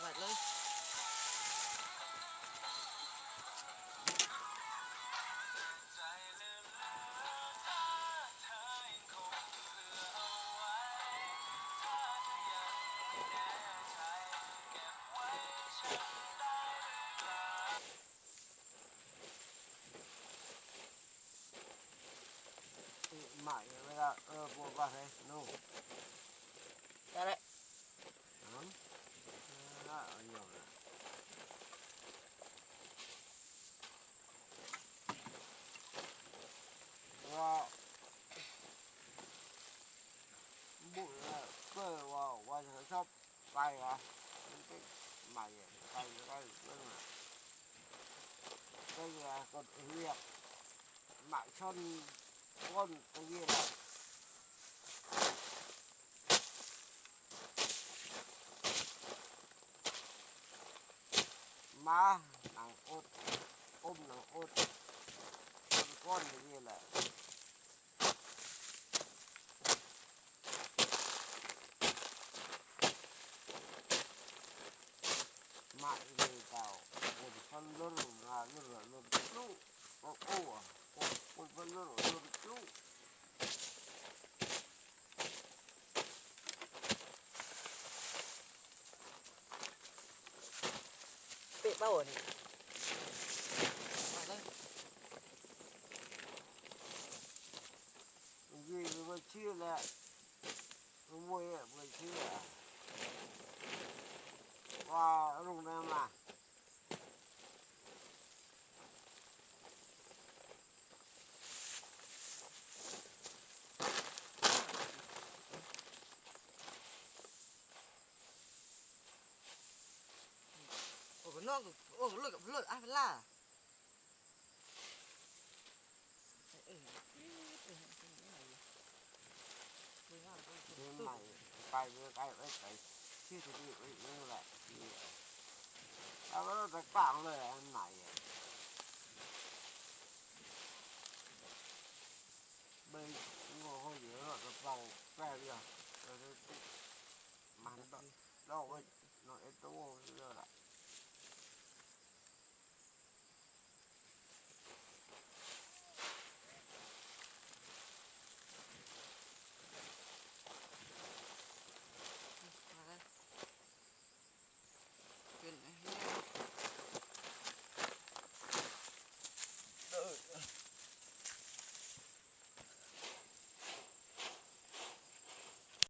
ໄວ້ເລີຍ. ໝາກເວລາ ເອີ ປົວປາໃສ່ໜູ ໄດ້ແລ້ວ ເອີ ລະເອົາຫຍັງລະ ວ່າ ບຸນລະເກີວ່າ ວ່າຈະຊອບ ໄປວະ ມັນເປັນໃໝ່ ໄປບໍ່ໄດ້ເບິ່ງນະ ໄປເວລາກົດຮຽກ ໝາກຊົນກົ້ນຕະວຽນ ໝາໜັງອົດ ອົມໜັງອົດ ຄົນກ້ອນຢູ່ນີ້ແຫຼະ ມາອີກແລ້ວ ຄົນພັນລົດມາລົດ ລົດຕູ້ ໂອ້ ຄົນພັນລົດ ລົດຕູ້. ເປະເປົ້າອັນນີ້ ມາເລີຍ ຢູ່ບໍ່ເຊື່ອແຫຼະ ບໍ່ເຊື່ອວ່າລົງໄດ້ມາ. ໂອ້ ນອກ ໂອ້ ເລີກ ເລີກ ອາ ເວລາ ເອີ ເອີ ເອີ ເອີ ເອີ ເອີ ເອີ ໃໝ່ ໄປເລີຍ ໄປ ໄປ ໄປ ທີ່ ທີ່ ທີ່ ນີ້ແຫຼະ ເອົາ ເອົາແຕ່ກາງເລີຍ ອັນໃໝ່ ເບິ່ງ ໂອ້ໂຫ ເຍາະ ກະເປົາແປດດຽວ ເອີ ມັນດອກ ດອກເວີຍ ນ້ອງເອໂຕ້ ເລີຍລະ. ຂຶ້ນ